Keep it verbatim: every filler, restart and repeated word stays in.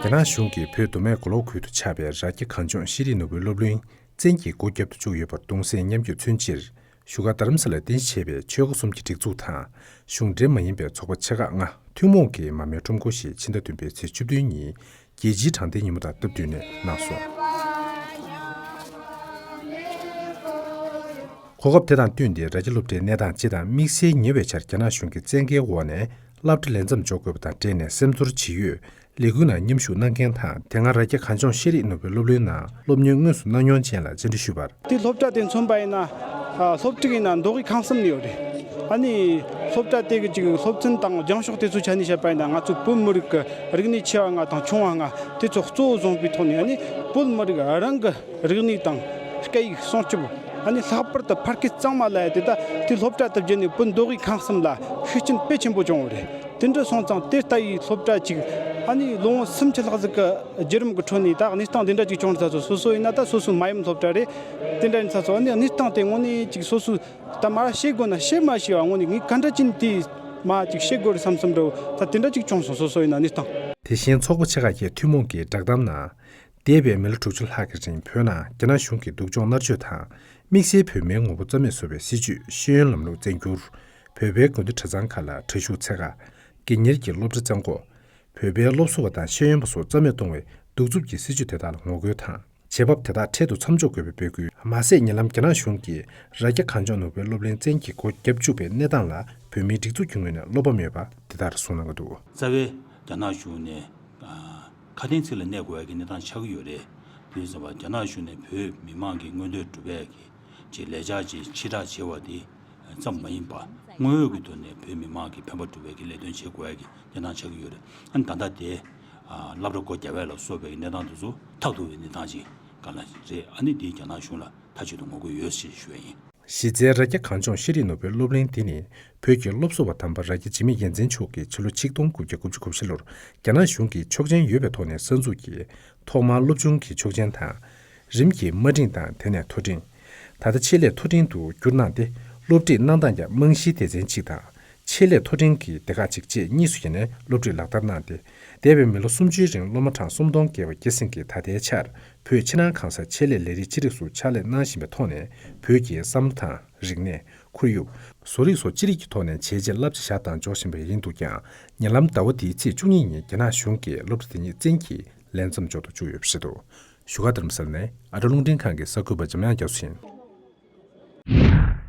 རྒྱ་ནག་གཞུང་གིས་བོད་མདོ་སྨད་མགོ་ལོག་ཁུལ་དུ་ཆགས་པའི་རྭ་རྒྱ་གངས་ལྗོངས་ཤེས་རིག་ནོར་བུའི་སློབ་གླིང་བཙན་གྱིས་སྒོ་བརྒྱབ་ཏུ་བཅུག་ཡོད་པར་གདུང་སེམས་མཉམ་སྐྱེད་མཚོན་ཕྱིར། བཞུགས་སྒར་རྡ་རམ་ས་ལར་རྟེན་གཞི་བྱས་པའི་ཆོལ་ཁ་གསུམ་གྱི་སྒྲིག་འཛུགས་དང་གཞུང་འབྲེལ་མ་ཡིན་པའི་ཚོགས་པ་ཆེ་ཁག་ལྔ་ཐུན་མོང་གིས་མར་མེའི་ཁྲོམ་སྐོར་ཞིག་ཕྱི་ཟླ་བདུན་པའི་ཚེས་བཅུ་བདུན་ཉིན་རྒྱལ་སྤྱིའི་དྲང་བདེན་ཉིན་མོ་དང་སྟབས་བསྟུན་ནས་གནང་སོང་། གོ་སྐབས་དེ་དང་བསྟུན་ཏེ་རྭ་རྒྱ་སློབ་གྲྭའི་གནས་སྟངས་སྤྱི་དང་དམིགས་བསལ་ཉེ་བའི་ཆར་རྒྱ་ནག་གཞུང་གི་བཙན་འགེལ་འོག་ནས་སློབ་གྲྭ་ལས་མཚམས་འཇོག་དགོས་པ་དང་འབྲེལ་ནས་སེམས་ཚོར་ཇི་ཡོད། ལས་འགུལ་ནང་མཉམ་ཞུགས་གནང་མཁན་དང་དེ་སྔ་རྭ་རྒྱ་གངས་ལྗོངས་ཤེས་རིག་ནོར་བུའི་སློབ་གླིང་ནང་སློབ་གཉེར་དངོས་སུ་གནང་མྱོང་ཅན་ལ་བཅར་འདྲི་ཞུས་པར། དེ་སློབ་གྲྭ་དེ་མཚོན་པ་ཡིན་ན། ཨ། སློབ་ཕྲུག་ཡིན་ན་མདོ་དབུས་ཁམས་གསུམ་ནས་ཡོད་རེད། ཨ་ནི་སློབ་གྲྭ་དེ་གི་ཅིག་སློབ་ཚན་དང་སྦྱང་ཕྱོགས་དེ་ཚོའི་ཆ་ནས་བཤད་པ་ཡིན་ན། ང་ཚོའི་བོད་མི་རིགས་ཀྱི་རིག་གནས་ཆེ་བ་ལྔ་དང་ཆུང་བ་ལྔ་དེ་ཚོ་གཙོ་བོ་བཟུང་པའི་ཐོག་ནས། ཨ་ནི་བོད་མི་རིགས་རང་གི་རིག་གནས་དང་སྐད་ཡིག་སྲུང་སྐྱོབ། ཨ་ནི་ལྷག་པར་དུ་ཕ་སྐད་གཙང་མ་ལབ་ཡ་དེ། ད་དེ་སློབ་གྲྭ་དེ་བརྒྱུད་ནས་བོད་མདོ་དབུས་ཁམས་གསུམ་ལ་ཤུགས་རྐྱེན་དཔེ་ཆེན་པོ་བྱུང་བ་རེད། དེ་འདྲ་སོང་ཙང་དེ་ལྟ་བུའི་སློབ་གྲྭ་ཅིག་ཨ་ནི་ལོ་ངོ་སུམ་ཅུ་ལྷག་ཟིག་གི་བརྒྱུད་རིམ་གྱི་ཁྲོད་ནས་ད་གནས་སྟངས་དེ་འདྲ་ཅིག་བྱུང་ཚར་སོང་། སོ་སོ་ཡིན་ན་ད་སོ་སོའི་མ་ཡུམ་སློབ་གྲྭ་རེད། དེ་འདྲ་ཡིན་ཚར་སོང་། ཨ་ནི་གནས་སྟངས་དེ་དངོས་གནས་ཅིག་སོ་སོས་ད་མར་བཤད་དགོས་ན་བཤད་མ་ཤེས་པ། དངོས་གནས་ངས་ག་འདྲ་ཅིག་དེ་མར་ཅིག་བཤད་དགོས་རེད་བསམ་བསམ་འདྲ་བོ་ད་དེ་འདྲ་ཅིག་བྱུང་སོང་། སོ་སོ་ཡིན་ན་གནས་སྟངས། དེ་བཞིན་ཚོགས་པ་ཆེ་ཁག་གིས་ཐུན་མོང་གི་བསྒྲགས་གཏམ་ནང་། འདས་པའི་མི་ལོ་དྲུག་ཅུ་ལྷག་གི་རིང་བོད་ནང་རྒྱ་ནག་གཞུང་གི་སྡུག་སྦྱོང་མནར་གཅོད་དང་། དམིགས་བསལ་བོད་མིའི་ངོ་བོ་རྩ་མེད་བཟོ་བའི་སྲིད་བྱུས་ཤེས་ཡོན་ལམ་ལུགས་བཙན་སྒྱུར། བོད་པའི་དགོན་སྡེ་གྲྭ་ཚང་ཁག་ལ་གྲྭ་ཤུགས་ཚད་བཀག་དགེ་གཉེར་གྱི་སློབ་གྲྭ་བཙན་འགོག་བོད་པའི་སློབ་གསོ་བ་དང་ཤེས་ཡོན་པ་སོགས་རྩ་མེད་གཏོང་བའི་གདུག་རྩུབ་ཀྱི་སྲིད་བྱུས་དེ་དག་ལ་ངོ་རྒོལ་དང་། བྱེད་བབ་དེ་དག་འཕྲལ་དུ་མཚམས་འཇོག་དགོས་པའི་འབོད་སྐུལ། མ་ཟད་ཉེ་ལམ་རྒྱ་ནག་གཞུང་གིས་རྭ་རྒྱ་གངས་ལྗོངས་ནོར་བུའི་སློབ་གླིང་བཙན་གྱིས་སྒོ་བརྒྱབ་བཅུག་པའི་གནས་སྟངས་ལ་བོད་མིའི་སྒྲིག་འཛུགས་ཀྱི་ངོས་ནས་བློ་ཕམ་ཡོད་པ་དེ་ལྟར་གསུངས་གནང་གི་འདུག། རྩ་བའི་རྒྱ་ནག་གཞུང་ནས། ཨ། ཁ་དན་ཚིག་ལ་གནས་དགོས་ཡ་གི་གནས་སྟངས་ཆགས་ཀྱི་ཡོད་རེད། དེ་ཡིན་ཙང་རྒྱ་ནག་གཞུང་ནས་བོད་མི་མང་གི་མངོན་འདོད་སྒྲུབ་ཡ་གི་ཅིག་ལས་འཆར་ཅིག་ཕྱིར་བསྒྲགས་བྱས་པ་དེ་ཙམ་མ་ཡིན་པ། དངོས་ཡོད་ཀྱི་ཐོག་ནས་བོད་མི་མང་གི་ཕན་པ་སྒྲུབ་ཡ་གི་ལས་དོན་བྱེད་དགོས་ཡ་གི་གནས་སྟངས་ཆགས་ཀྱི་ཡོད་རེད། ཨ་ནི་ད་ལྟ་དེ། ཨ། སློབ་གྲྭ་སྒོ་བརྒྱབ་ཡ་ལ་སོགས་པའི་གནས་སྟངས་དེ་ཚོ་ཐབས་སྡུག་པའི་གནས་སྟངས་ཅིག་སྒང་ལ་རེད། ཨ་ནི་དེ་རྒྱ་ནག་གཞུང་ལ་མཐའ་གཅིག་ཏུ་ངོ་རྒོལ་ཡོད་ཅེས་ཞུ་ཡ་ཡིན། གཞི་རྩའི་རྭ་རྒྱ་གངས་ལྗོངས་ཤེས་རིག་ནོར་བུའི་སློབ་གླིང་འདི་ནི་བོད་ཀྱི་སློབ་གསོ་བ་དམ་པ་རྭ་རྒྱ་འཇིགས་མེད་རྒྱལ་མཚན་མཆོག་གིས་ཕྱི་ལོ་ཆིག་སྟོང་དགུ་བརྒྱ་དགུ་བཅུ་གོ་བཞི་ལོར་རྒྱ་ནག་གཞུང་གིས་ཆོག་མཆན་ཡོད་པའི་ཐོག་ནས་གསར་འཛུགས་ཀྱིས། ཐོག་མར་སློབ་ཆུང་གི་ཆོག་མཆན་དང་། རིམ་གྱིས་དམའ་འབྲིང་དང་དེ་ནས་མཐོ་འབྲིང་། ད་ལྟ་ཆེད་ལས་མཐོ་འབྲིང་དུ་བསྒྱུར་གནང་སྟེ། སློབ་ཁྲིད་གནང་སྟངས་ཀྱང་རྨང་གཞིའི་སྡེ་ཚན་གཅིག་དང་། ཆེད་ལས་མཐོ་འབྲིང་གི་སྡེ་ཁག་གཅིག་བཅས་གཉིས་སུ་ཕྱེ་ནས་སློབ་ཁྲིད་ལག་བསྟར་གནང་སྟེ། འདས་པའི་མི་ལོ་སུམ་ཅུའི་རིང་སློབ་མ་གྲངས་སུམ་སྟོང་བརྒལ་བ་སྐྱེད་སྲིང་གིས་ད་ལྟའི་ཆར་བོད་ཕྱི་ནང་གང་སར་ཆེད་ལས་ལས་རིགས་ཅི་རིགས་སུ་ཕྱག་ལས་གནང་བཞིན་པའི་ཐོག་ནས། བོད་ཀྱི་བསམ་བློ་དང་། རིག་གནས། ཁོར་ཡུག་བཟོ་རིག་སོགས་ཅི་རིགས་ཀྱི་ཐོག་ནས་བྱས་རྗེས་རླབས་ཆེན་ཞིག་གནང་འཇོག་བཞིན་པ་ཡིན་འདུག་ཀྱང་། ཉེ་ལམ་ཟླ་བ་འདིའི་ཚེས་བཅུ་གཉིས་ཉིན་རྒྱ་ནག་གཞུང་གིས་སློབ་གྲྭ་དེ་ཉིད་བཙན་གྱིས་ལས་མཚམས་འཇོག་ཏུ་བཅུག་ཡོད་པ་རེད་འདུག། བཞུགས་སྒར་རྡ་རམ་ས་ལ་ནས་ཨ་ཊ་རླུང་འཕྲིན་ཁང་གི་གསར་འགོད་པ་འཇམ་དབྱངས་རྒྱ་མཚོ་ཡིན།